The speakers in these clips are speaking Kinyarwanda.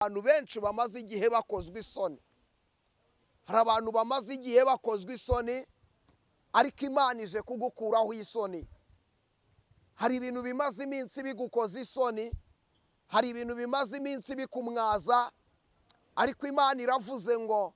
Abantu benshi bamaze igihe bakozwe isoni. Hari abantu bamaze igihe bakozwe isoni, ariko Imana ije kugukuraho isoni. Hari ibintu bimaze iminsi bigukoza isoni, hari ibintu bimaze iminsi bikumwaza, ariko Imana iravuze ngo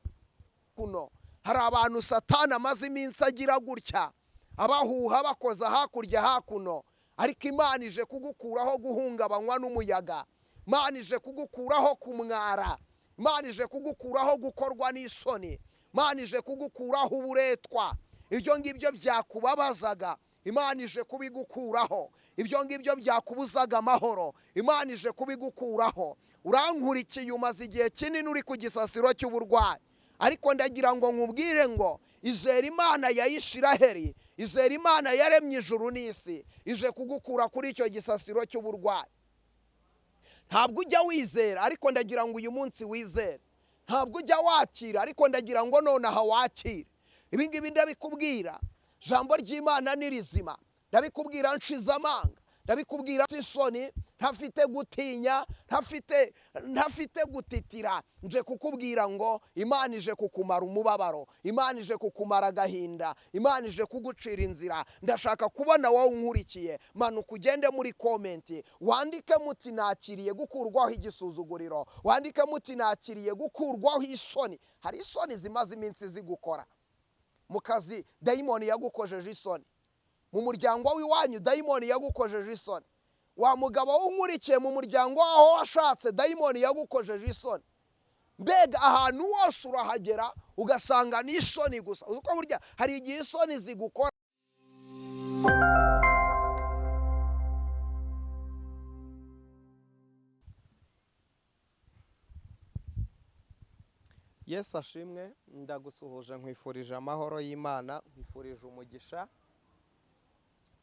kuno. Hari abantu Satani amaze iminsi agira gutya, abahuha bakoza hakurya hakuno, ariko Imana ije kugukuraho guhungabanywa n'umuyaga. Imana ije kugukuraho kumwara. Imana ije kugukuraho gukorwa n'isoni. Imana ije kugukuraho uburetwa. Ibyo ngibyo byakubabazaga, Imana ije kubigukuraho. Ibyo ngibyo byakubuzaga amahoro, Imana ije kubigukuraho. Urankurikiye, umaze igihe kinini uri ku gisasiro cy'uburwayi, ariko ndagira ngo nkubwire ngo izera Imana ya Isiraheli, izera Imana yaremye ijuru n'isi, ije kugukura kuri icyo gisasiro cy'uburwayi. Ntabwo ujya wizera, ariko ndagira ngo uyu munsi wizere. Ntabwo ujya wakira, ariko ndagira ngo nonaha wakire. Ibi ngibi ndabikubwira, jambo ry'Imana ni rizima. Ndabikubwira nshize amanga, ndabikubwira isoni, ntafite gutinya, ntafite gutitira. Nje kukubwira ngo Imana ije kukumara umubabaro, Imana ije kukumara agahinda, Imana ije kugucira inzira. Ndashaka kubona wowe unkurikiye, manuka ugende muri komenti wandike muti nakiriye gukurwaho igisuzuguriro, wandike muti nakiriye gukurwaho isoni. Hari isoni zimaze iminsi zigukora mu kazi, dayimoni yagukojeje isoni. Mu muryango w'iwanyu dayimoni yagukojeje isoni. Wa mugabo unkurikiye, mu muryango waho washatse dayimoni yagukojeje isoni. Mbega ahantu hose urahagera ugasanga ni isoni gusa. Uko burya hari igihe isoni zigukora. Yesu ashimwe, ndagusuhuje, nkwifurije amahoro y'Imana, nkwifurije umugisha.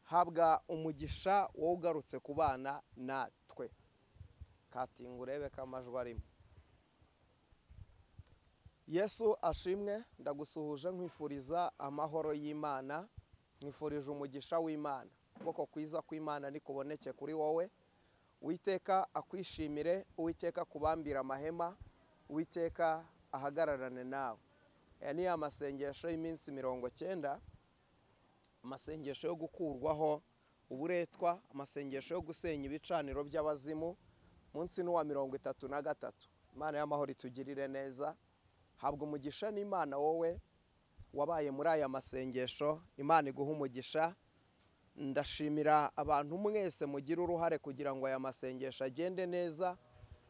Habwa umugisha wowe ugarutse ku bana natwe. Katinga urebe ko amajwi arimo. Yesu ashimwe, ndagusuhuje, nkwifuriza amahoro y'Imana, nkwifurije umugisha w'Imana. Ukuboko kwiza kw'Imana nikuboneke kuri wowe. Uwiteka akwishimire, Uwiteka akubambire amahema, Uwiteka ahagararane nawe. Aya ni amasengesho y'iminsi 90, amasengesho yo gukurwaho uburetwa, amasengesho yo gusenya ibicaniro by'abazimu, munsi n'uwa 33. Imana y'amahoro itugirire neza. Habwa umugisha n'Imana wowe wabaye muri aya masengesho, Imana iguha umugisha. Ndashimira abantu mwese mugira uruhare kugira ngo aya masengesho agende neza,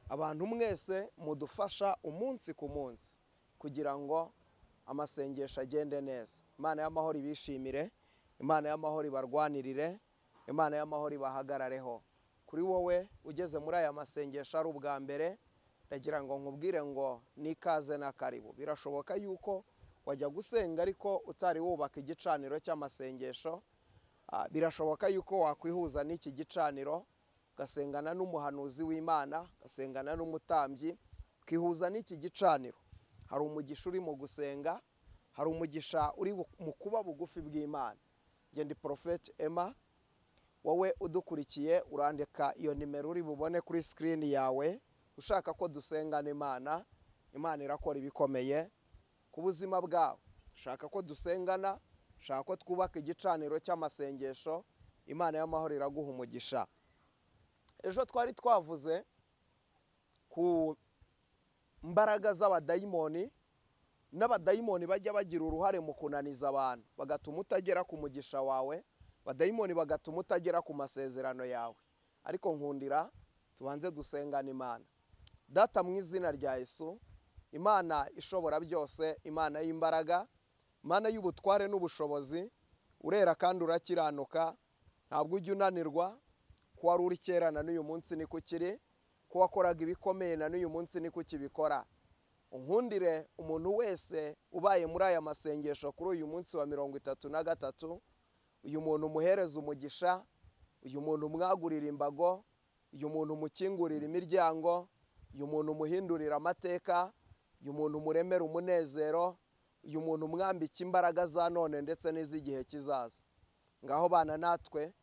abantu mwese mudufasha umunsi ku munsi kugira ngo amasengesho agende neza. Imana y'amahoro ibishimire, Imana y'amahoro ibarwanirire, Imana y'amahoro ibahagarareho. Kuri wowe ugeze muri aya masengesho ari ubwa mbere, ndagira ngo nkubwire ngo nikaze na karibu. Birashoboka yuko wajya gusenga ariko utari wubaka igicaniro cy'amasengesho. Birashoboka yuko wakwihuza n'iki gicaniro, ugasengana n'umuhanuzi w'Imana, ugasengana n'umutambyi, ukihuza n'iki gicaniro. Hari umugisha uri mu gusenga, hari umugisha uri mu kuba bugufi bw'Imana. Njye ndi Prophet Emma, wowe udukurikiye urandika iyo nimero uri bubone kuri screen yawe, ushaka ko dusengana Imana. Imana irakora ibikomeye ku buzima bwawe. Ushaka ko dusengana, ushaka ko twubaka igicaniro cy'amasengesho, Imana y'amahoro iraguha umugisha. Ejo twari twavuze ku mbaraga z'abadayimoni, n'abadayimoni bajya bagira uruhare mu kunaniza abantu, bagatuma utagera ku mugisha wawe, abadayimoni bagatuma utagera ku masezerano yawe. Ariko nkundira tubanze dusengane Imana. Data mu izina rya Yesu, Imana ishobora byose, Imana y'imbaraga, Imana y'ubutware n'ubushobozi, urera kandi urakiranuka, ntabwo ujya unanirwa. Ko wari uri kera na n'uyu munsi niko ukiri, ko wakoraga ibikomeye na n'uyu munsi niko ukibikora. Unkundire umuntu wese ubaye muri aya masengesho kuri uyu munsi wa 33, uyu muntu umuhereza umugisha, uyu muntu umwagurira imbago, uyu muntu umukingurira imiryango, uyu muntu umuhindurira amateka, uyu muntu umuremera umunezero, uyu muntu umwambika imbaraga za none ndetse n'iz'igihe kizaza. Ngaho bana natwe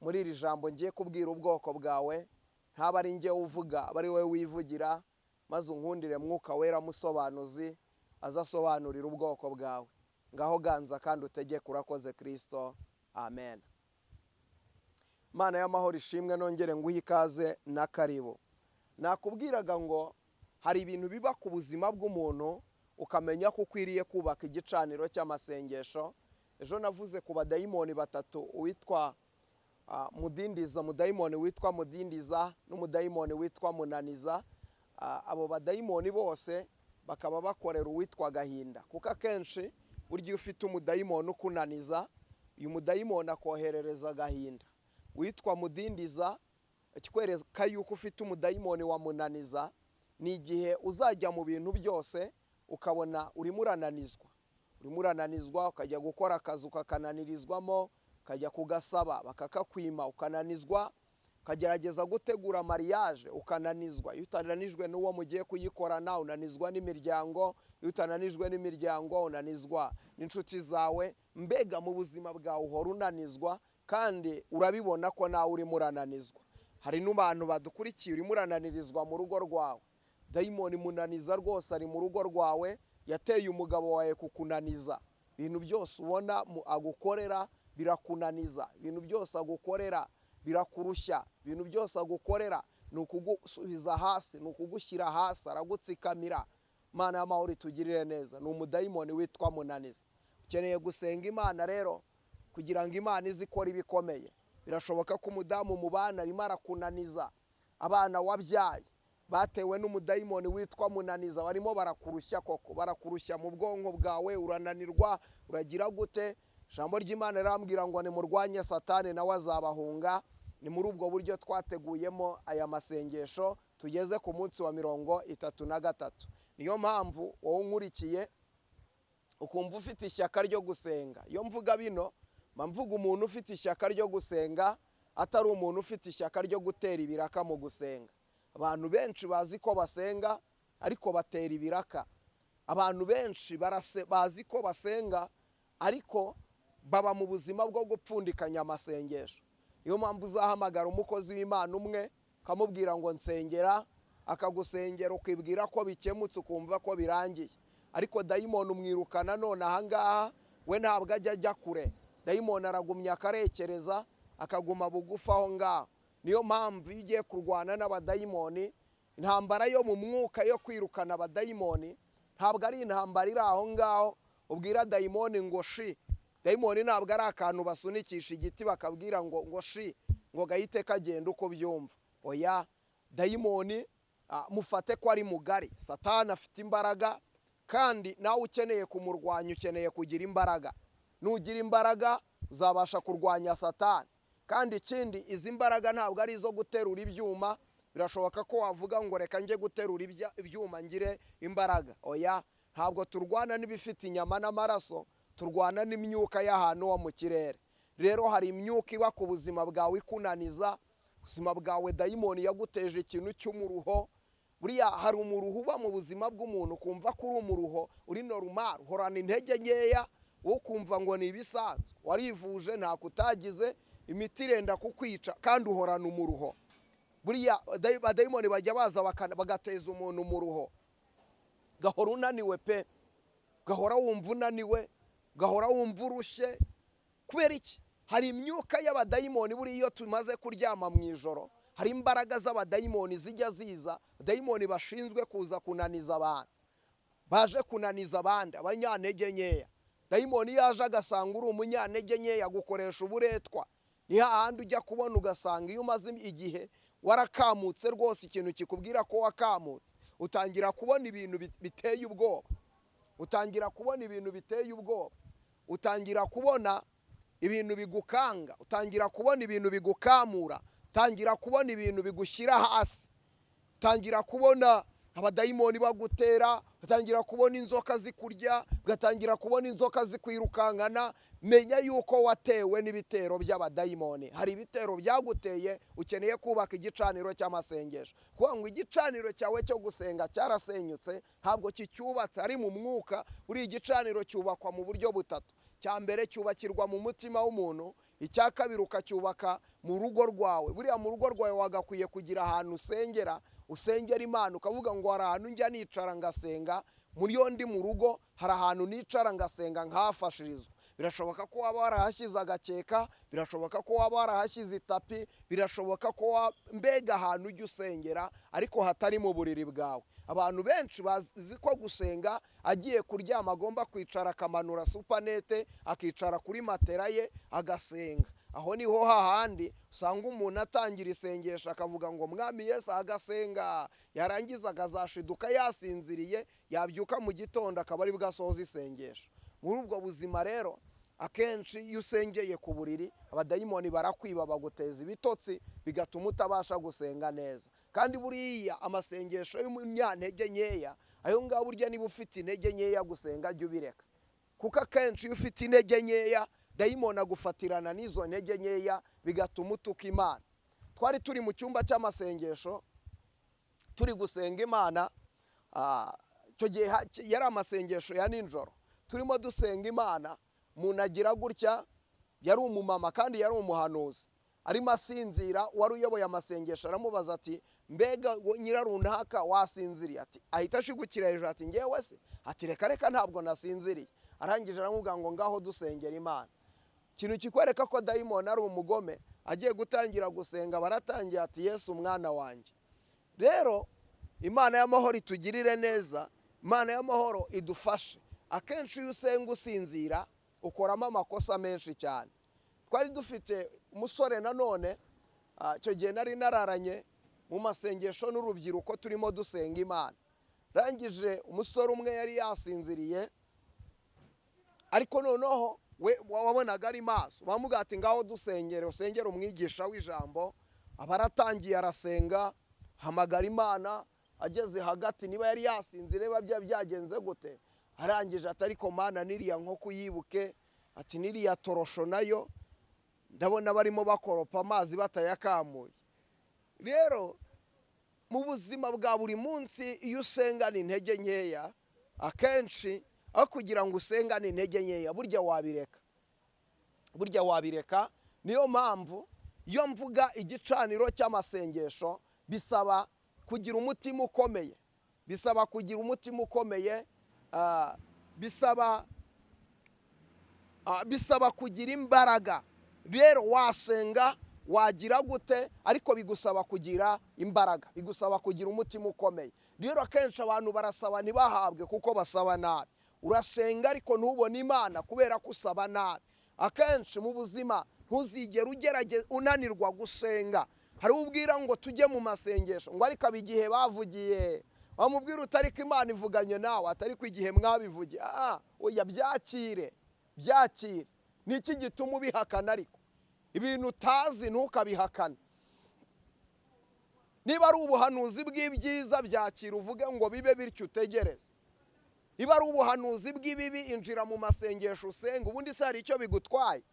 muri iri jambo ngiye kubwira ubwoko bwawe, ntaba ari njye uvuga, aba ari wowe wivugira. Maze unkundire Mwuka Wera musobanuzi azasobanurira ubwoko bwawe. Ngaho ganza kandi utegeke, urakoze Kirisito, amen. Imana y'amahoro ishimwe, nongere nguhe ikaze na karibu. Nakubwiraga ngo hari ibintu biba ku buzima bw'umuntu ukamenya ko ukwiriye kubaka igicaniro cy'amasengesho. Ejo navuze ku badayimoni batatu, uwitwa Mudindiza, umudayimoni witwa Mudindiza n'umudayimoni witwa Munaniza. Abo badayimoni bose bakaba bakorera uwitwa Gahinda, kuko akenshi burya iyo ufite umudayimoni ukunaniza, uyu mudayimoni akoherereza agahinda. Witwa Mudindiza, ikikwereka yuko ufite umudayimoni wa Munaniza ni igihe uzajya mu bintu byose ukabona urimo urananizwa, urimo urananizwa, ukajya gukora akazi ukakananirizwamo, ukajya kugasaba bakakakwima ukananizwa, ukagerageza gutegura mariage ukananizwa. Iyo utananijwe n'uwo mugiye kuyikorana, unanizwa n'imiryango. Iyo utananijwe n'imiryango, unanizwa n'inshuti zawe. Mbega mu buzima bwawe uhora unanizwa, kandi urabibona ko nawe urimo urananizwa. Hari n'abantu badukurikiye, urimo urananirizwa mu rugo rwawe. Dayimoni Munaniza rwose ari mu rugo rwawe, yateye umugabo wawe kukunaniza. Ibintu byose ubona agukorera birakunaniza, ibintu byose agukorera birakurushya, ibintu byose agukorera ni ukugusubiza hasi, ni ukugushyira hasi, aragutsikamira. Imana y'amahoro itugirire neza. Ni umudayimoni witwa Munaniza. Ukeneye gusenga Imana rero kugira ngo Imana ize ikora ibikomeye. Birashoboka ko umudamu mubana arimo arakunaniza, abana wabyaye batewe n'umudayimoni witwa Munaniza, barimo barakurushya koko, barakurushya mu bwonko bwawe, urananirwa, uragira gute? Ijambo ry'Imana rirambwira ngo nimurwanye Satani nawe azabahunga. Ni muri ubwo buryo twateguyemo aya masengesho, tugeze ku munsi wa 33. Niyo mpamvu wowe unkurikiye ukumva ufite ishyaka ryo gusenga. Iyo mvuga bino mba mvuga umuntu ufite ishyaka ryo gusenga, atari umuntu ufite ishyaka ryo gutera ibiraka mu gusenga. Abantu benshi bazi ko basenga ariko batera ibiraka. Abantu benshi bazi ko basenga ariko baba mu buzima bwo gupfundikanya amasengesho. Niyo mpamvu uzahamagara umukozi w'Imana umwe ukamubwira ngo nsengera, akagusengera ukibwira ko bikemutse, ukumva ko birangiye. Ariko dayimoni umwirukana none ahangaha, we ntabwo ajya kure. Dayimoni aragumya akarekereza, akaguma bugufi aho ngaho. Niyo mpamvu iyo ugiye kurwana n'abadayimoni, intambara yo mu mwuka yo kwirukana abadayimoni ntabwo ari intambara iri aho ngaho ubwira dayimoni ngo shi. Dayimoni ntabwo ari akantu basunikisha igiti bakabwira ngo shi, ngo gahite kagenda uko byumva. Oya, dayimoni mufate ko ari mugari. Satani afite imbaraga, kandi nawe ukeneye kumurwanya ukeneye kugira imbaraga. Nugira imbaraga uzabasha kurwanya Satani. Kandi ikindi, izi mbaraga ntabwo ari izo guterura ibyuma. Birashoboka ko wavuga ngo reka njye guterura ibyuma ngire imbaraga. Oya, ntabwo turwana n'ibifite inyama n'amaraso, turwana n'imyuka y'ahantu ho mu kirere. Rero hari imyuka iba ku buzima bwawe ikunaniza. Ubuzima bwawe dayimoni yaguteje ikintu cy'umuruho. Buriya hari umuruho uba mu buzima bw'umuntu, ukumva ko uri umuruho uri normal, uhorana intege nkeya, wowe ukumva ngo ni ibisanzwe, warivuje ntako utagize, imiti irenda kukwica kandi uhorana umuruho. Buriya badayimoni bajya baza bagateza umuntu umuruho, gahora unaniwe pe, gahora wumva unaniwe, gahora wumva urushye. Kubera iki? Hari imyuka y'abadayimoni. Buriya iyo tumaze kuryama mu ijoro, hari imbaraga z'abadayimoni zijya ziza, dayimoni bashinzwe kuza kunaniza abantu, baje kunaniza abandi abanyantege nkeya. Dayimoni yaje agasanga uri umunyantege nkeya, gukoresha uburetwa. Ni hahandi ujya kubona ugasanga iyo umaze igihe warakamutse rwose, ikintu kikubwira ko wakamutse, utangira kubona ibintu biteye ubwoba, utangira kubona ibintu biteye ubwoba, utangira kubona ibintu bigukanga, utangira kubona ibintu bigukamura, utangira kubona ibintu bigushyira hasi, utangira kubona abadayimoni bagutera, utangira kubona inzoka zikurya, ugatangira kubona inzoka zikwirukankana. Menya yuko watewe n'ibitero by'abadayimoni. Hari ibitero byaguteye, ukeneye kubaka igicaniro cy'amasengesho. Kuvuga ngo igicaniro cyawe cyo gusenga cyarasenyutse, ntabwo kicyubatse, ari mu mwuka. Buri igicaniro cyubakwa mu buryo butatu. Cya mbere cyubakirwa mu mutima w'umuntu, icya kabiri ukacyubaka mu rugo rwawe. Buriya mu rugo rwawe wagakwiye kugira ahantu usengera, usengera Imana ukavuga ngo hari ahantu njya nicara ngasenga, muri yo ndi mu rugo hari ahantu nicara ngasenga nkahafashirizwa. Birashoboka ko waba warahashyize agakeka, birashoboka ko waba warahashyize itapi, birashoboka ko mbega ahantu ujya usengera ariko hatari mu buriri bwawe. Abantu benshi bazi ko gusenga agiye kuryama agomba kwicara akamanura supanete, akicara kuri matera ye agasenga. Aho niho hahandi usanga umuntu atangira isengesho akavuga ngo Mwami Yesu, agasenga, yarangiza akazashiduka yasinziriye, yabyuka mu gitondo akaba ari bwo asoza isengesho. Muri ubwo buzima rero akenshi iyo usengeye ku buriri abadayimoni barakwiba, baguteza ibitotsi, bigatuma utabasha gusenga neza. Kandi buriya amasengesho y'umunyantege nkeya ayo ngayo, burya niba ufite intege nkeya gusenga jya ubireka, kuko akenshi iyo ufite intege nkeya dayimoni agufatirana n'izo ntege nkeya bigatuma utuka Imana. Twari turi mu cyumba cy'amasengesho turi gusenga Imana, icyo gihe yari amasengesho ya nijoro, turimo dusenga Imana, umuntu agira gutya, yari umumama kandi yari umuhanuzi, arimo asinzira. Wari uyoboye amasengesho aramubaza ati mbega nyirarunaka wasinziriye? Ati ahita ashigukira hejuru ati ngewe se? Ati reka reka ntabwo nasinziriye. Arangije aramubwira ngo ngaho dusengera Imana. Ikintu kikwereka ko dayimoni ari umugome, agiye gutangira gusenga baratangiye ati Yesu umwana wanjye. Rero Imana y'amahoro itugirire neza, Imana y'amahoro idufashe. Akenshi iyo usenga usinzira ukoramo amakosa menshi cyane. Twari dufite umusore nanone, icyo gihe nari nararanye mu masengesho n'urubyiruko turimo dusenga Imana. Rangije umusore umwe yari yasinziriye, ariko noneho we wabonaga ari maso, bamubwira ati ngaho dusengere, usengere umwigisha w'ijambo. Aba aratangiye arasenga, hamagara Imana, ageze hagati niba yari yasinziriye niba byagenze gute, arangije ati ariko Mana niriya nkoko uyibuke, ati niriya torosho nayo ndabona barimo bakoropa amazi batayakamuye. Rero mu buzima bwa buri munsi iyo usengana intege nkeya, akenshi aho kugira ngo usengane intege nkeya burya wabireka, burya wabireka. Niyo mpamvu iyo mvuga igicaniro cy'amasengesho bisaba kugira umutima ukomeye, bisaba kugira umutima ukomeye, bisaba kugira imbaraga. Rero wasenga wagira gute, ariko bigusaba kugira imbaraga, bigusaba kugira umutima ukomeye. Rero akenshi abantu barasaba ntibahabwe kuko basaba nabi. Urasenga ariko ntubone Imana kubera ko usaba nabi. Akenshi mu buzima ntuzigere ugerageza unanirwa gusenga. Hari ubwira ngo tujye mu masengesho ngo ariko igihe bavugiye, wamubwira utariko Imana ivuganye nawe, atariko igihe mwabivugiye. Oya, byakire, byakire. Niki gituma ubihakana? Ariko ibintu utazi ntukabihakane. Niba ari ubuhanuzi bw'ibyiza byakira uvuge ngo bibe bityo utegereze. Niba ari ubuhanuzi bw'ibibi injira mu masengesho usenga, ubundi se hari icyo bigutwaye?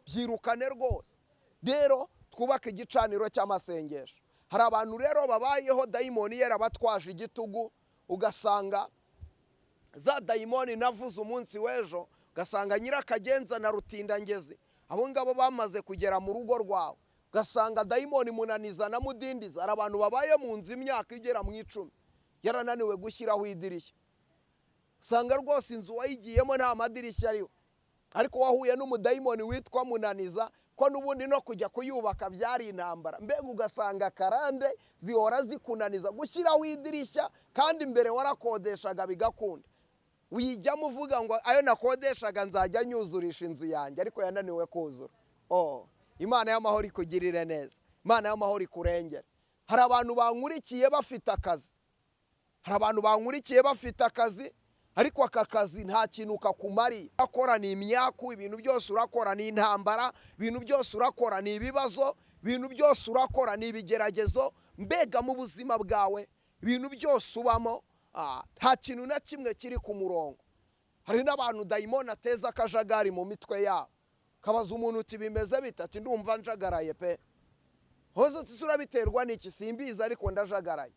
Byirukane rwose. Rero twubake igicaniro cy'amasengesho. Hari abantu rero babayeho dayimoni yarabatwaje igitugu, ugasanga za dayimoni navuze umunsi w'ejo, ugasanga nyirakagenza na rutindangezi abo ngabo bamaze kugera mu rugo rwawe, ugasanga dayimoni munaniza na mudindiza. Hari abantu babaye mu nzu imyaka igera mu 10 yarananiwe gushyiraho idirishya, usanga rwose inzu wayigiyemo nta madirishya ariho, ariko wahuye n'umudayimoni witwa munaniza, ko n'ubundi no kujya kuyubaka byari intambara. Mbega ugasanga karande zihora zikunaniza gushyiraho idirishya, kandi mbere warakodeshaga bigakunda. Uyijyamo uvuga ngo ayo nakodeshaga nzajya nyuzurisha inzu yanjye, ariko yananiwe kuzura. Imana y'amahoro ikugirire neza, Imana y'amahoro ikurengere. Hari abantu bankurikiye bafite akazi, hari abantu bankurikiye bafite akazi, ariko aka kazi nta kintu kakumariye. Urakora ni imyaku, ibintu byose urakora ni intambara, ibintu byose urakora ni ibibazo, ibintu byose urakora ni ibigeragezo. Mbega mu buzima bwawe ibintu byose ubamo nta kintu na kimwe kiri ku murongo. Hari n'abantu dayimoni ateza akajagari mu mitwe yabo, kabaza umuntu uti bimeze bite, ati ndumva njagaraye pe. Hoze turabiterwa n'iki? Simbizi ariko ndajagaraye.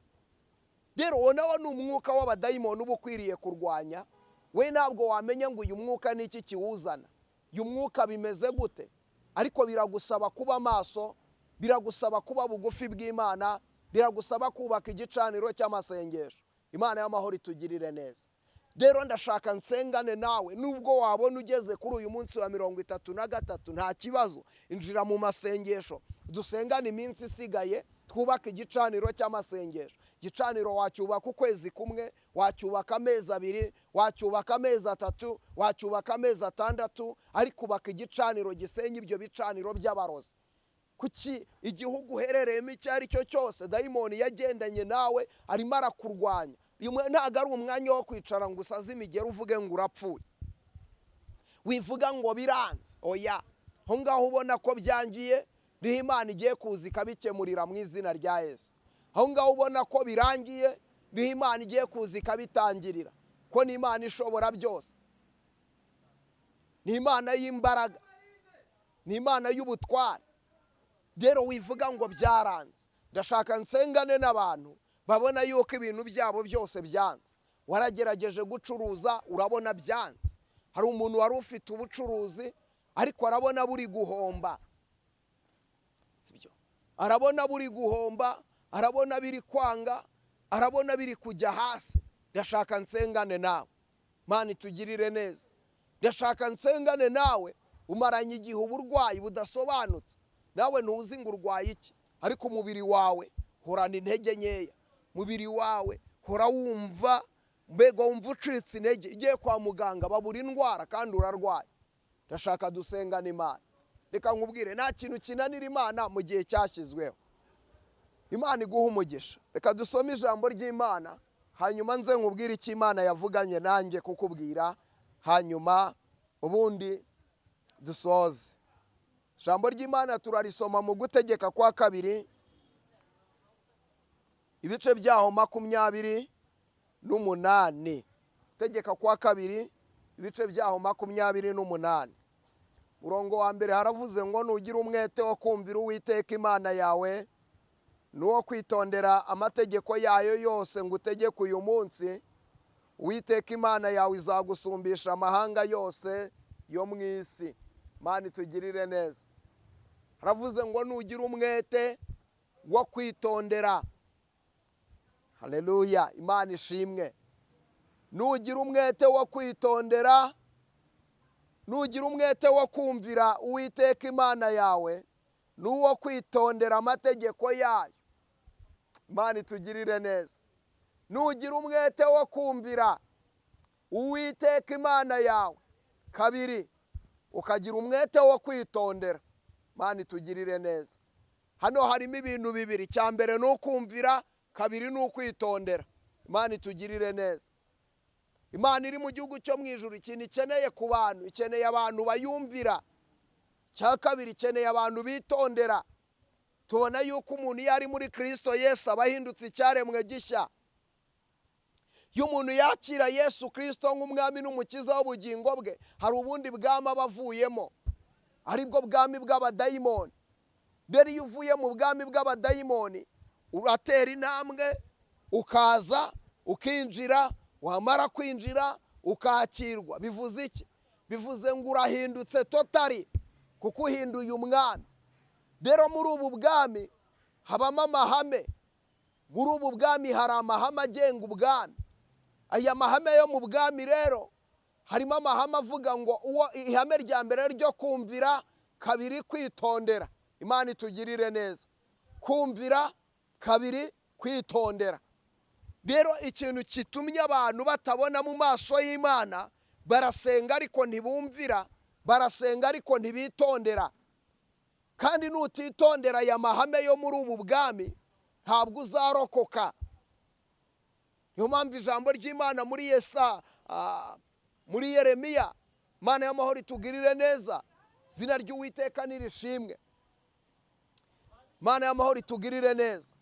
Rero uwo nawe ni umwuka w'abadayimoni uba ukwiriye kurwanya. We ntabwo wamenya ngo uyu mwuka ni iki kiwuzana, uyu mwuka bimeze gute, ariko biragusaba kuba maso, biragusaba kuba bugufi bw'Imana, Biragusaba kubaka igicaniro cy'amasengesho. Imana y'amahoro itugirire neza. Rero ndashaka nsengane nawe, nubwo wabona ugeze kuri uyu munsi wa 33 nta kibazo, injira mu masengesho, dusengane iminsi isigaye, twubake igicaniro cy'amasengesho. Igicaniro wacyubaka ukwezi kumwe, wacyubaka amezi 2, wacyubaka amezi 3, wacyubaka amezi 6, ariko ubaka igicaniro gisenya ibyo bicaniro by'abarozi. Kuki igihugu uherereyemo icyo ari cyo cyose dayimoni yagendanye nawe arimo arakurwanya. Ntabwo ari umwanya wo kwicara ngo usaze imigeri uvuge ngo urapfuye, wivuga ngo biranze. Oya, aho ngaho ubona ko byangiye niho Imana igiye kuza ikabikemurira mu izina rya Yesu. Aho ngaho ubona ko birangiye niho Imana igiye kuza ikabitangirira, ko ni Imana ishobora byose, ni Imana y'imbaraga, ni Imana y'ubutware. Rero wivuga ngo byaranze. Ndashaka nsengane n'abantu babona yuko ibintu byabo byose byanze. Waragerageje gucuruza urabona byanze. Hari umuntu wari ufite ubucuruzi ariko arabona buri guhomba, sibyo? Arabona buri guhomba, arabona biri kwanga, arabona biri kujya hasi. Ndashaka nsengane nawe, Imana itugirire neza. Ndashaka nsengane nawe umaranye igihe uburwayi budasobanutse, nawe ntuzi ngo urwaye iki, ariko umubiri wawe horana intege nkeya, umubiri wawe hora wumva mbega wumva ucitse intege, igiye kwa muganga babura indwara kandi urarwaye. Ndashaka dusengane Imana. Reka nkubwire, nta kintu kinanira Imana mu gihe cyashyizweho. Imana iguha umugisha. Reka dusome ijambo ry'Imana, hanyuma nze nkubwire icyo Imana yavuganye nanjye kukubwira, hanyuma ubundi dusoze. Ijambo ry'Imana turarisoma mu Gutegeka kwa kabiri, ibice byaho 28. Gutegeka kwa kabiri, ibice byaho 28. Murongo wa mbere haravuze ngo nugira umwete wo kumvira Uwiteka Imana yawe, nuwo kwitondera amategeko yayo yose ngo utegeke uyu munsi, Uwiteka Imana yawe izagusumbisha amahanga yose yo mu isi. Imana itugirire neza. Haravuze ngo nugira umwete wo kwitondera. Haleluya, Imana ishimwe. Nugira umwete wo kwitondera, nugira umwete wo kumvira Uwiteka Imana yawe, nuwo kwitondera amategeko yayo. Imana itugirire neza. Nugira umwete wo kumvira Uwiteka Imana yawe, kabiri ukagira umwete wo kwitondera. Imana itugirire neza. Hano harimo ibintu bibiri, icya mbere ni ukumvira, kabiri ni ukwitondera. Imana itugirire neza. Imana iri mu gihugu cyo mu ijuru, ikintu ikeneye ku bantu, ikeneye abantu bayumvira. Cya kabiri ikeneye abantu bitondera. Tubona yuko umuntu iyo ari muri Kristo Yesu aba ahindutse icyaremwe gishya. Iyo umuntu yakira Yesu Kristo nk'umwami n'umukiza w'ubugingo bwe, hari ubundi bwami aba avuyemo, aribwo bwami bw'abadayimoni. Rero iyo uvuye mu bwami bw'abadayimoni, uratera intambwe ukaza ukinjira, wamara kwinjira ukakirwa. Bivuze iki? Bivuze ngo urahindutse totari, kuko uhinduye umwami. Rero muri ubu bwami habamo amahame. Muri ubu bwami hari amahame agenga ubwami. Aya mahame yo mu bwami rero harimo amahame avuga ngo uwo ihame rya mbere ryo kumvira, kabiri kwitondera. Imana itugirire neza. Kumvira, kabiri kwitondera. Rero ikintu kitumye abantu batabona mu maso y'Imana, barasenga ariko ntibumvira, barasenga ariko ntibitondera. Kandi nutitondera aya mahame yo muri ubu bwami, ntabwo uzarokoka. Niyo mpamvu ijambo ry'Imana muri Yesa, muri Yeremiya, Imana y'amahoro itugirire neza, izina ry'Uwiteka nirishimwe. Imana y'amahoro itugirire neza.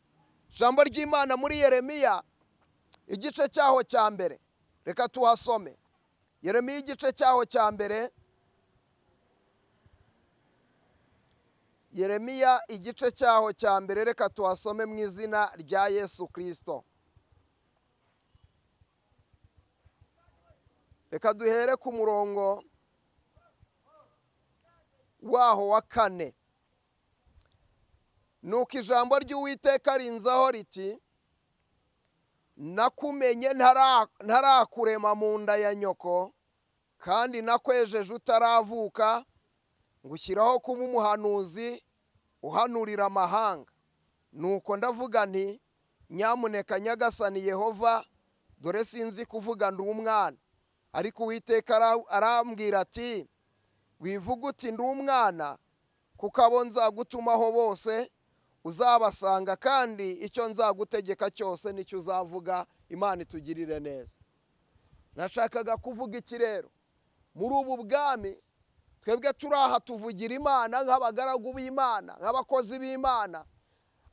Ijambo ry'Imana muri Yeremiya igice cyaho cya mbere, reka tuhasome. Yeremiya igice cyaho cya mbere, Yeremiya igice cyaho cya mbere, reka tuhasome mu izina rya Yesu Kristo. Reka duhere ku murongo waho wa 4. Nuko ijambo ry'Uwiteka rinzaho riti: nakumenye ntarakurema mu nda ya nyoko, kandi nakwejeje utaravuka, ngushyiraho kuba umuhanuzi uhanurira amahanga. Nuko ndavuga nti: nyamuneka Nyagasani Yehova, dore sinzi kuvuga, ndi umwana. Ariko Uwiteka arambwira ati: wivuga uti ndi umwana, kuko abo nzagutumaho bose uzabasanga, kandi icyo nzagutegeka cyose nicyo uzavuga. Imana itugirire neza. Nashakaga kuvuga iki rero? Muri ubu bwami twebwe turaha tuvugira Imana nk'abagaragu b'Imana, nk'abakozi b'Imana.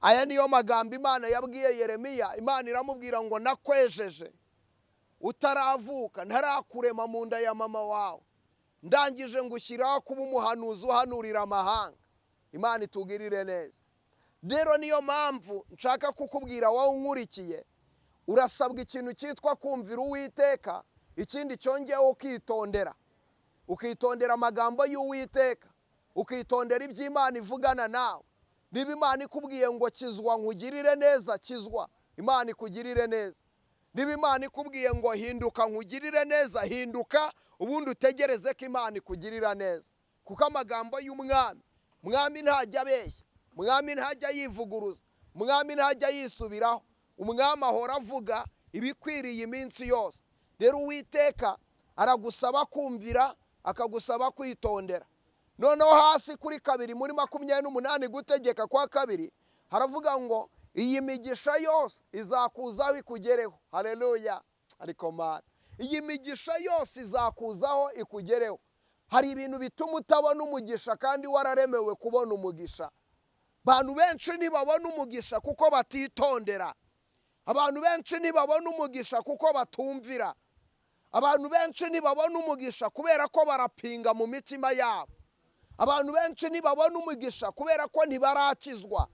Aya niyo magambo Imana yabwiye Yeremiya. Imana iramubwira ngo nakwejeje utaravuka, ntarakurema mu nda ya mama wawe, ndangije ngushyiraho kuba umuhanuzi uhanurira amahanga. Imana itugirire neza. Rero niyo mpamvu nshaka kukubwira wowe unkurikiye, urasabwa ikintu cyitwa kumvira Uwiteka, ikindi cyongeyeho ukitondera, ukitondera amagambo y'Uwiteka, ukitondera iby'Imana ivugana nawe. Niba Imana ikubwiye ngo kizwa nkugirire neza, kizwa, Imana ikugirire neza. Niba Imana ikubwiye ngo hinduka nkugirire neza, hinduka, ubundi utegereze ko Imana ikugirira neza. Kuko amagambo y'umwami, mwami ntajya abeshya, mwami ntajya yivuguruza, mwami ntajya yisubiraho, umwami ahora avuga ibikwiriye iminsi yose. Rero Uwiteka aragusaba kumvira, akagusaba kwitondera. Noneho hasi kuri 2 muri 28 gutegeka kwa 2 haravuga ngo iyi migisha yose izakuzaho ikugereho. Haleluya! Ariko Mana, iyi migisha yose izakuzaho ikugereho. Hari ibintu bituma utabona umugisha kandi wararemewe kubona umugisha. Abantu benshi ntibabona umugisha kuko batitondera. Abantu benshi ntibabona umugisha kuko batumvira. Abantu benshi ntibabona umugisha kubera ko barapinga mu mitima yabo. Abantu benshi ntibabona umugisha kubera ko ntibarakizwa.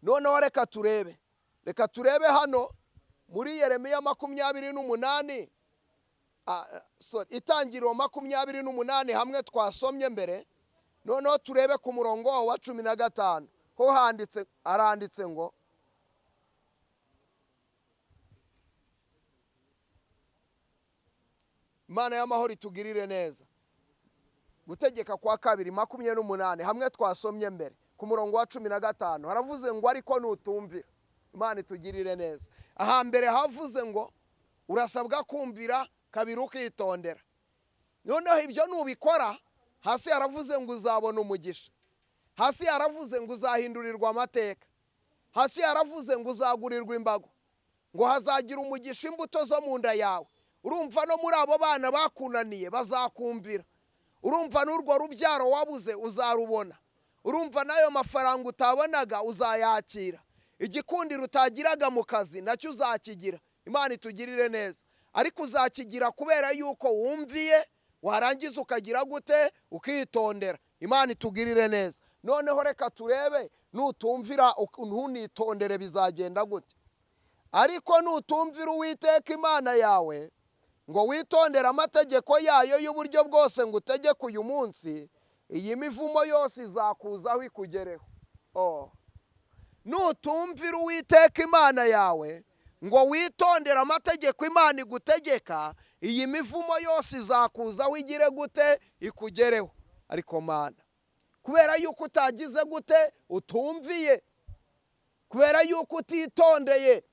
Noneho reka turebe, reka turebe hano muri Yeremiya 28, itangiriro 28 hamwe twasomye mbere. Noneho turebe ku murongo wa 15, ho handitse, aranditse ngo Imana y'amahoro itugirire neza. Gutegeka kwa 2 28 hamwe twasomye mbere ku murongo wa 15 haravuze ngo ariko nutumvira. Imana itugirire neza. Aha mbere havuze ngo urasabwa kumvira, kabiri ukitondera. Noneho ibyo nubikora, hasi haravuze ngo uzabona umugisha, hasi haravuze ngo uzahindurirwa amateka, hasi haravuze ngo uzagurirwa imbago, ngo hazagira umugisha imbuto zo mu nda yawe. Urumva no muri abo bana bakunaniye bazakumvira. Urumva n'urwo rubyaro wabuze uzarubona. Urumva n'ayo mafaranga utabonaga uzayakira. Igikundiro utagiraga mu kazi nacyo uzakigira. Imana itugirire neza. Ariko uzakigira kubera yuko wumviye, warangiza ukagira gute? Ukitondera. Imana itugirire neza. Noneho reka turebe nutumvira ntunitondere bizagenda gute. Ariko nutumvira Uwiteka Imana yawe ngo witondere amategeko yayo y'uburyo bwose ngo utegeke uyu munsi, iyi mivumo yose izakuzaho ikugereho. Nutumvira Uwiteka Imana yawe ngo witondere amategeko Imana igutegeka, iyi mivumo yose izakuzaho igire gute? Ikugereho. Ariko Mana, kubera yuko utagize gute? Utumviye, kubera yuko utitondeye.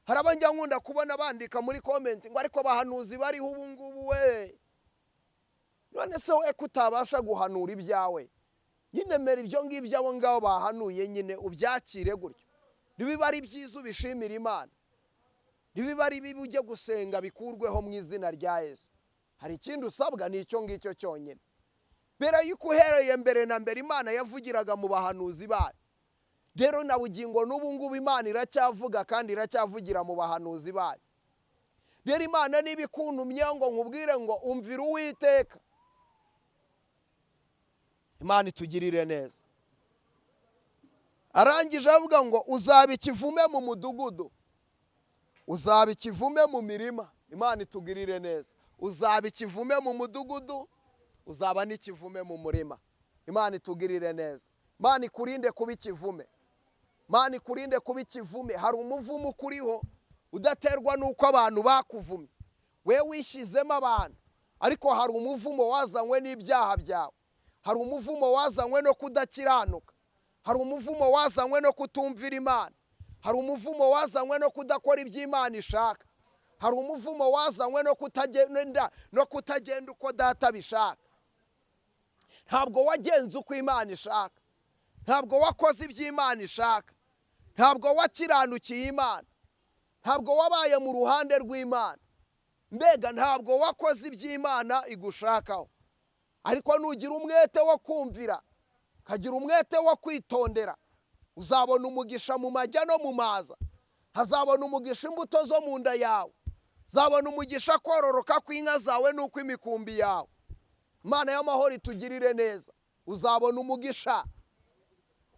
Hari abajya nkunda kubona bandika muri comment ngo ariko bahanuzi bariho ubu ngubu we. None se we kutabasha guhanura ibyawe, nyine mera ibyo ngibyo abo ngabo bahanuye, nyine ubyakire gutyo. Nibiba ari byiza ubishimira Imana, nibiba ari bibi ujye gusenga bikurweho mu izina rya Yesu. Hari ikindi usabwa, ni icyo ngicyo cyonyine. Mbere yuko uhereye mbere na mbere Imana yavugiraga mu bahanuzi bayo. Rero na bugingo n'ubu ngubu Imana iracyavuga kandi iracyavugira mu bahanuzi bayo. Rero Imana niba ikuntumye ngo nkubwire ngo umvira Uwiteka, Imana itugirire neza. Arangije avuga ngo uzaba ikivume mu mudugudu, uzaba ikivume mu mirima. Imana itugirire neza. Uzaba ikivume mu mudugudu, uzaba n'ikivume mu murima. Imana itugirire neza. Imana ikurinde kuba ikivume. Imana ikurinde kuba ikivume. Hari umuvumo ukuriho udaterwa n'uko abantu bakuvumye, we wishyizemo abantu, ariko hari umuvumo wazanywe n'ibyaha byawe, hari umuvumo wazanywe no kudakiranuka, hari umuvumo wazanywe no kutumvira Imana, hari umuvumo wazanywe no kudakora ibyo Imana ishaka, hari umuvumo wazanywe no kutagenda uko data bishaka. Ntabwo wagenze uko Imana ishaka, ntabwo wakoze ibyo Imana ishaka, ntabwo wakiranukiye Imana, ntabwo wabaye mu ruhande rw'Imana, mbega ntabwo wakoze ibyo Imana igushakaho. Ariko nugira umwete wo kumvira, ukagira umwete wo kwitondera, uzabona umugisha mu majya no mu maza, hazabona umugisha imbuto zo mu nda yawe, uzabona umugisha kororoka kw'inka zawe n'uko imikumbi yawe. Imana y'amahoro itugirire neza, uzabona umugisha.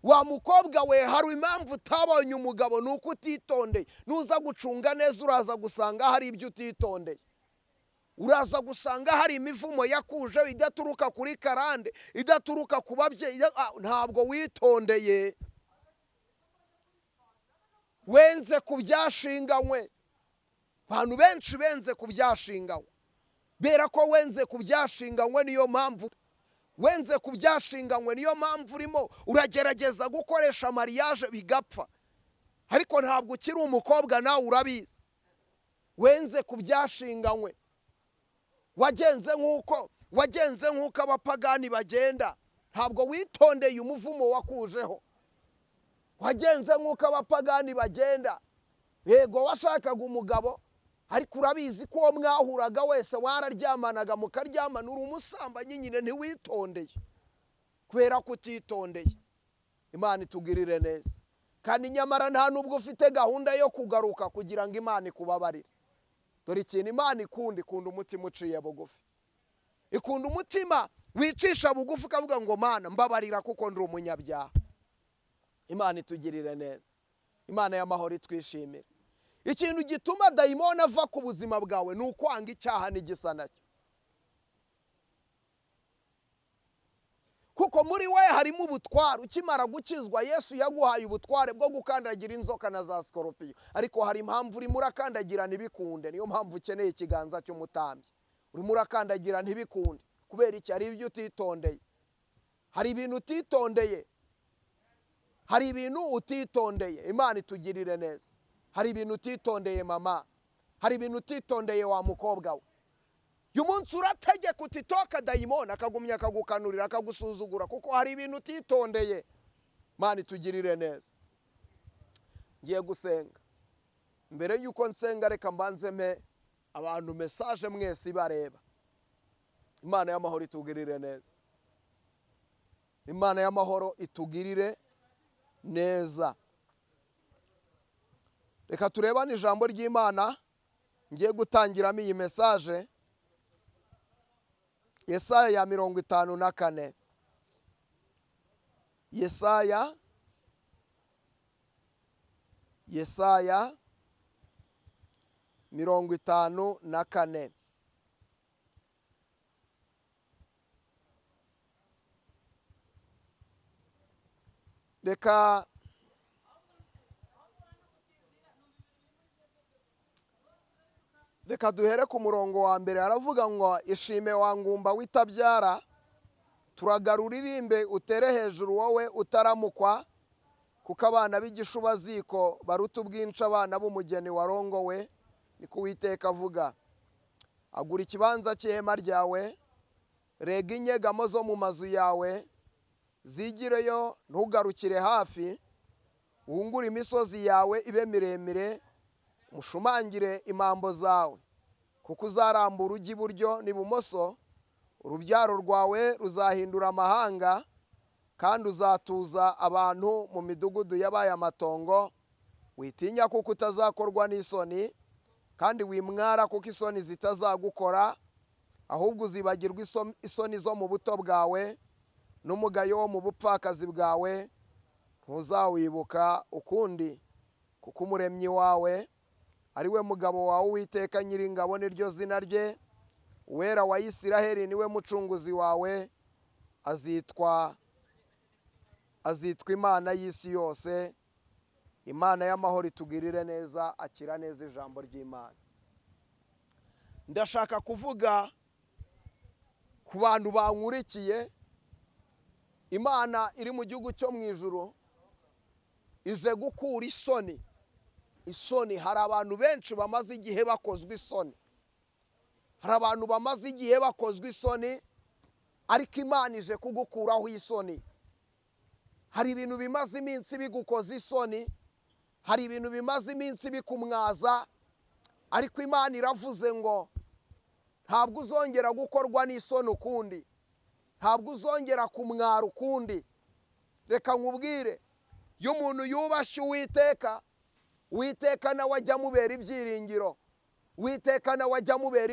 Wa mukobwa we, hari impamvu utabonye umugabo, ni uko utitondeye. Nuza gucunga neza uraza gusanga hari ibyo utitondeye, uraza gusanga hari imivumo yakuje idaturuka kuri karande, idaturuka ku babyeyi, ntabwo witondeye, wenze ku byashinganywe. Abantu benshi benze ku byashinganywe, bera ko wenze ku byashinganywe, niyo mpamvu wenze ku byashinganywe, niyo mpamvu urimo uragerageza gukoresha mariage bigapfa, ariko ntabwo ukiri umukobwa nawe urabizi. Wenze ku byashinganywe, wagenze nk'uko abapagani bagenda, ntabwo witondeye umuvumo wakujeho. Wagenze nk'uko abapagani bagenda, yego washakaga umugabo, ariko urabizi ko uwo mwahuraga wese wararyamanaga mukaryamana, uri umusambanyi nyine, ntiwitondeye kubera ko utitondeye. Imana itugirire neza. Kandi nyamara nta nubwo ufite gahunda yo kugaruka kugira ngo Imana ikubabarire. Dore ikintu Imana ikunda, ikunda umutima uciye bugufi, ikunda umutima wicisha bugufi ukavuga ngo Mana mbabarira kuko ndi umunyabyaha. Imana itugirire neza. Imana y'amahoro itwishimire. Ikintu gituma dayimoni ava ku buzima bwawe ni ukwanga icyaha n'igisa nacyo, kuko muri we harimo ubutware. Ukimara gukizwa Yesu yaguhaye ubutware bwo gukandagira inzoka na za sikoropiyo, ariko hari impamvu urimo urakandagira ntibikunde. Niyo mpamvu ukeneye ikiganza cy'umutambyi. Urimo urakandagira ntibikunde kubera iki? Hari ibyo utitondeye, hari ibintu utitondeye, hari ibintu utitondeye. Imana itugirire neza. Hari ibintu utitondeye mama, hari ibintu utitondeye wa mukobwa we. Uyu munsi urategeka utitoka dayimoni akagumya akagukanurira akagusuzugura, kuko hari ibintu utitondeye. Imana itugirire neza. Ngiye gusenga. Mbere yuko nsenga reka mbanze mpe abantu message mwese ibareba. Imana y'amahoro itugirire neza. Imana y'amahoro itugirire neza. Reka turebane ijambo ry'Imana ngiye gutangiramo iyi message. Yesaya 54. Yesaya 54. Reka duhere ku murongo wa mbere. Aravuga ngo ishime wa ngumba witabyara, turagarura uririmbe utere hejuru wowe utaramukwa, kuko abana b'igishubaziko baruta ubwinshi abana b'umugeni warongowe, niko Uwiteka avuga. Agura ikibanza cy'ihema ryawe, rega inyegamo zo mu mazu yawe, zigireyo ntugarukire hafi, wungure imisozi yawe ibe miremire, mushumangire imambo zawe, kuko uzarambura ujya iburyo n'ibumoso, urubyaro rwawe ruzahindura amahanga, kandi uzatuza abantu mu midugudu yabaye amatongo. Witinya kuko utazakorwa n'isoni, kandi wimwara kuko isoni zitazagukora, ahubwo uzibagirwa isoni zo mu buto bwawe n'umugayo wo mu bupfakazi bwawe, ntuzawibuka ukundi, kuko umuremyi wawe ari we mugabo wawe Uwiteka Nyiringabo niryo zina rye, Uwera wa Isiraheli niwe mucunguzi wawe, Azitwa Imana y'isi yose. Imana y'amahoro itugirire neza. Akira neza ijambo ry'Imana. Ndashaka kuvuga ku bantu bankurikiye. Imana iri mu gihugu cyo mu ijuru ije gukura isoni. Isoni, hari abantu benshi bamaze igihe bakozwe isoni, hari abantu bamaze igihe bakozwe isoni, ariko Imana ije kugukuraho isoni. Hari ibintu bimaze iminsi bigukoza isoni, hari ibintu bimaze iminsi bikumwaza, ariko Imana iravuze ngo ntabwo uzongera gukorwa n'isoni ukundi, ntabwo uzongera kumwara ukundi. Reka nkubwire, iyo umuntu yubashye Uwiteka, Uwiteka nawe ajya amubera ibyiringiro. Uwiteka nawe ajya amubera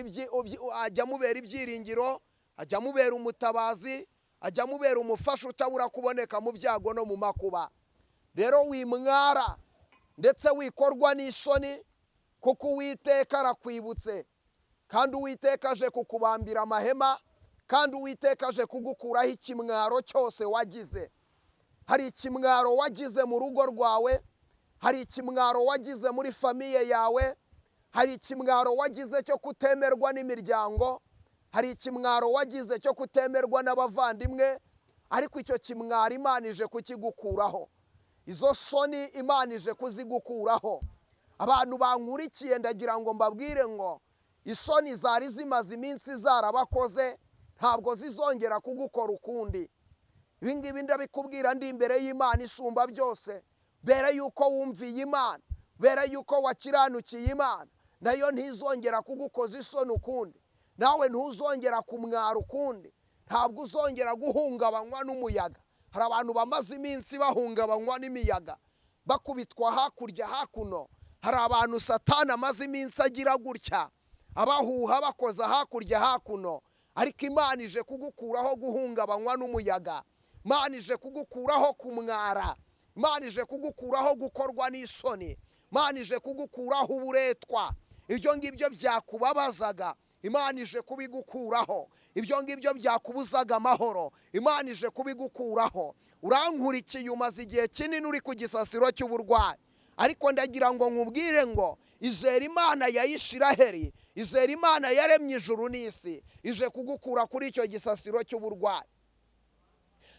ibyiringiro, ajya amubera umutabazi, ajya amubera umufasha utabura kuboneka mu byago no mu makuba. Rero wimwara ndetse wikorwa n'isoni, kuko Uwiteka arakwibutse, kandi Uwiteka aje kukubambira amahema, kandi Uwiteka aje kugukuraho ikimwaro cyose wagize. Hari ikimwaro wagize mu rugo rwawe, hari ikimwaro wagize muri famille yawe, hari ikimwaro wagize cyo kutemerwa n'imiryango, hari ikimwaro wagize cyo kutemerwa n'abavandimwe, ariko icyo kimwaro Imana ije kukigukuraho. Izo soni Imana ije kuzigukuraho. Abantu bankurikiye, ndagira ngo mbabwire ngo isoni zari zimaze iminsi zarabakoze ntabwo zizongera kugukora ukundi. Ibi ngibi ndabikubwira ndi imbere y'Imana isumba byose. Bere yuko wumviye Imana, bere yuko wakiranukiye Imana, nayo ntizongera kugukoza isoni ukundi, nawe ntuzongera kumwara ukundi, ntabwo uzongera guhungabanywa n'umuyaga. Hari abantu bamaze iminsi bahungabanywa n'imiyaga, bakubitwa hakurya hakuno. Hari abantu Satani amaze iminsi agira gutya, abahuha bakoza hakurya hakuno, ariko Imana ije kugukuraho guhungabanywa n'umuyaga. Imana ije kugukuraho kumwara, Imana ije kugukuraho gukorwa n'isoni, Imana ije kugukuraho uburetwa. Ibyo ngibyo byakubabazaga, Imana ije kubigukuraho. Ibyo ngibyo byakubuzaga amahoro, Imana ije kubigukuraho. Urankurikiye, umaze igihe kinini uri ku gisasiro cy'uburwayi, ariko ndagira ngo nkubwire ngo izera Imana ya Isiraheli, izera Imana yaremye ijuru n'isi, ije kugukura kuri icyo gisasiro cy'uburwayi.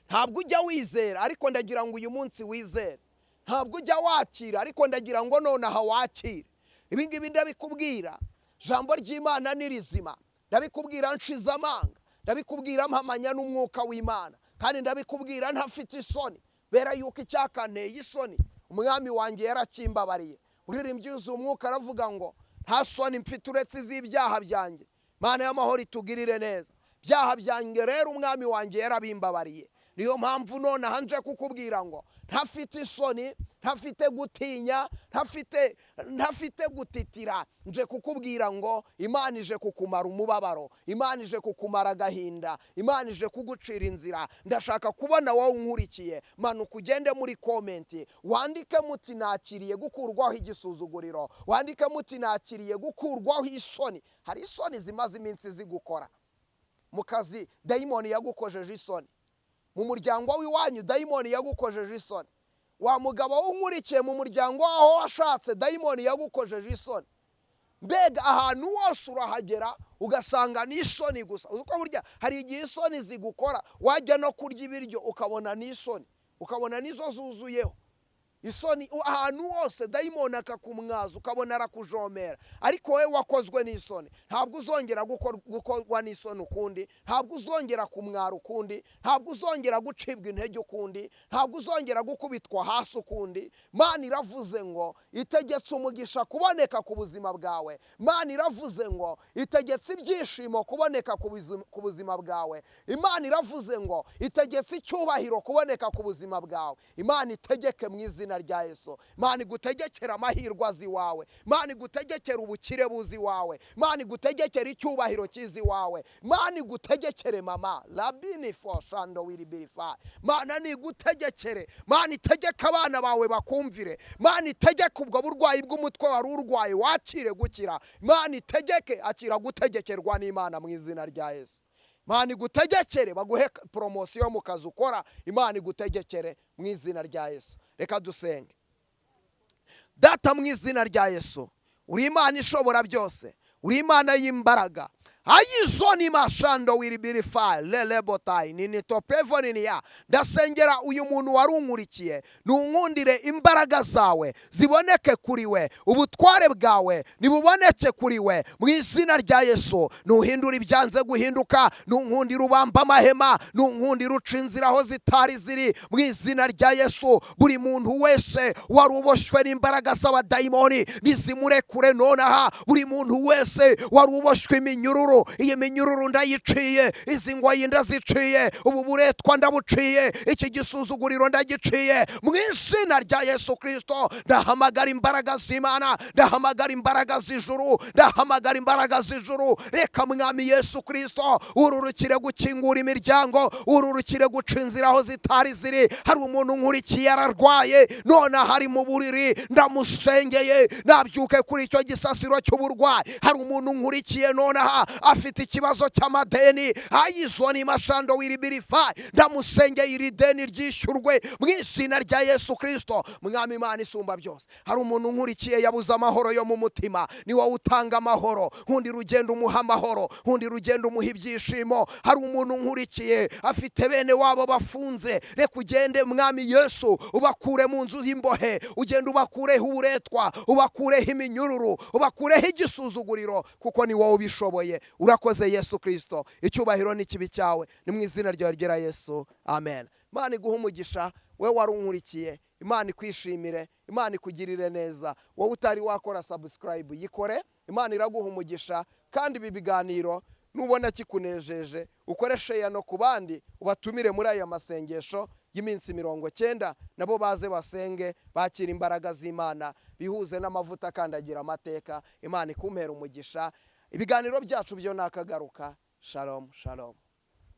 Ntabwo ujya wizera, ariko ndagira ngo uyu munsi wizere. Ntabwo ujya wakira, ariko ndagira ngo nonaha wakire. Ibi ngibi ndabikubwira, ijambo ry'Imana ni rizima. Ndabikubwira nshize amanga, ndabikubwira mpamanya n'umwuka w'Imana, kandi ndabikubwira ntafite isoni, bera yuko icyakanteye isoni umwami wanjye yarakimbabariye. Uririmbyi yuzuye umwuka aravuga ngo nta soni mfite uretse iz'ibyaha byanjye. Imana y'amahoro itugirire neza. Byaha byanjye rero umwami wanjye yarabimbabariye. Niyo mpamvu nonaha nje kukubwira ngo ntafite isoni, ntafite gutinya, ntafite gutitira. Nje kukubwira ngo Imana ije kukumara umubabaro, Imana ije kukumara agahinda, Imana ije kugucira inzira. Ndashaka kubona wowe unkurikiye, manuka ugende muri comment wandike muti nakiriye gukurwaho igisuzuguriro, wandike muti nakiriye gukurwaho isoni. Hari isoni zimaze iminsi zigukora mu kazi, dayimoni yagukojeje isoni. Mu muryango w'iwanyu dayimoni yagukojeje isoni. Wa mugabo unkurikiye, mu muryango waho washatse dayimoni yagukojeje isoni. Mbega ahantu hose urahagera ugasanga ni isoni gusa. Uko burya hari igihe isoni zigukora, wajya no kurya ibiryo ukabona ni isoni, ukabona nizo zuzuyeho isoni. Ahantu hose dayimoni akakumwaza, ukabona arakujomera, ariko wowe wakozwe n'isoni. Ntabwo uzongera gukorwa n'isoni ukundi, ntabwo uzongera kumwara ukundi, ntabwo uzongera gucibwa intege ukundi, ntabwo uzongera gukubitwa hasi ukundi. Imana iravuze ngo itegetse umugisha kuboneka ku buzima bwawe. Imana iravuze ngo itegetse ibyishimo kuboneka ku buzima bwawe. Imana iravuze ngo itegetse icyubahiro kuboneka ku buzima bwawe. Imana itegeke mu izina rya Yesu. Imana igutegekera amahirwe azi iwawe, Imana igutegekera ubukire buzi iwawe, Imana igutegekera icyubahiro kizi iwawe, Imana igutegekere mama labini fo shando wiribirifa. Imana nigutegekere, Imana itegeke abana bawe bakumvire, Imana itegeke ubwo burwayi bw'umutwe wari urwaye wakire gukira, Imana itegeke, akira gutegekerwa n'Imana mu izina rya Yesu. Imana igutegekere baguhe poromosiyo mu kazi ukora. Imana igutegekere mu izina rya Yesu. Reka dusenge. Data, mu izina rya Yesu, uri Imana ishobora byose, uri Imana y'imbaraga. Ayizoni mashando wiribirifa lelebotayi ninitopevoniniya. Ndasengera uyu muntu wari unkurikiye, nunkundire imbaraga zawe ziboneke kuri we, ubutware bwawe nibuboneke kuri we mu izina rya Yesu. Nuhindura ibyanze guhinduka, nunkundire ubamba amahema, nunkundire uca inzira aho zitari ziri mu izina rya Yesu. Buri muntu wese wari uboshywe n'imbaraga z'abadayimoni nizimurekure nonaha. Buri muntu wese wari uboshywe iminyururu, iyi minyururu ndayiciye, izi ngoyi ndaziciye, ubu buretwa ndabuciye, iki gisuzuguriro ndagiciye mu izina rya Yesu Kristo. Ndahamagara imbaraga z'Imana, ndahamagara imbaraga z'ijuru, ndahamagara imbaraga z'ijuru. Reka Mwami Yesu Kristo ururukire gukingura imiryango, ururukire guca inzira aho zitari ziri. Hari umuntu nkurikiye ararwaye none hari mu buriri, ndamusengeye nabyuke kuri icyo gisasiro cy'uburwayi. Hari umuntu nkurikiye nonaha afite ikibazo cy'amadeni, ayizoni mashando wiribirifa, ndamusengeye iri deni ryishyurwe mu izina rya Yesu Kristo. Mwami Imana isumba byose, hari umuntu nkurikiye yabuze amahoro yo mu mutima, ni wowe utanga amahoro. Nkundi rugendo umuha amahoro, nkundi rugendo umuha ibyishimo. Hari umuntu nkurikiye afite bene wabo bafunze, reka ugende Mwami Yesu ubakure mu nzu y'imbohe, ugende ubakureho uburetwa, ubakureho iminyururu, ubakureho igisuzuguriro, kuko ni wowe ubishoboye. Urakoze Yesu Kristo, icyubahiro n'ikibi cyawe, ni mu izina ryawe ryera Yesu, amen. Imana iguhe umugisha we wari unkurikiye, Imana ikwishimire, Imana ikugirire neza. Wowe utari wakora subscribe yikore, Imana iraguha umugisha. Kandi ibi biganiro nubona kikunejeje ukore share no ku bandi, ubatumire muri aya masengesho y'iminsi 90, nabo baze basenge bakira imbaraga z'Imana, bihuze n'amavuta akandagira amateka. Imana ikumpera umugisha. Ibiganiro byacu byo nakagaruka. Shalom, shalom.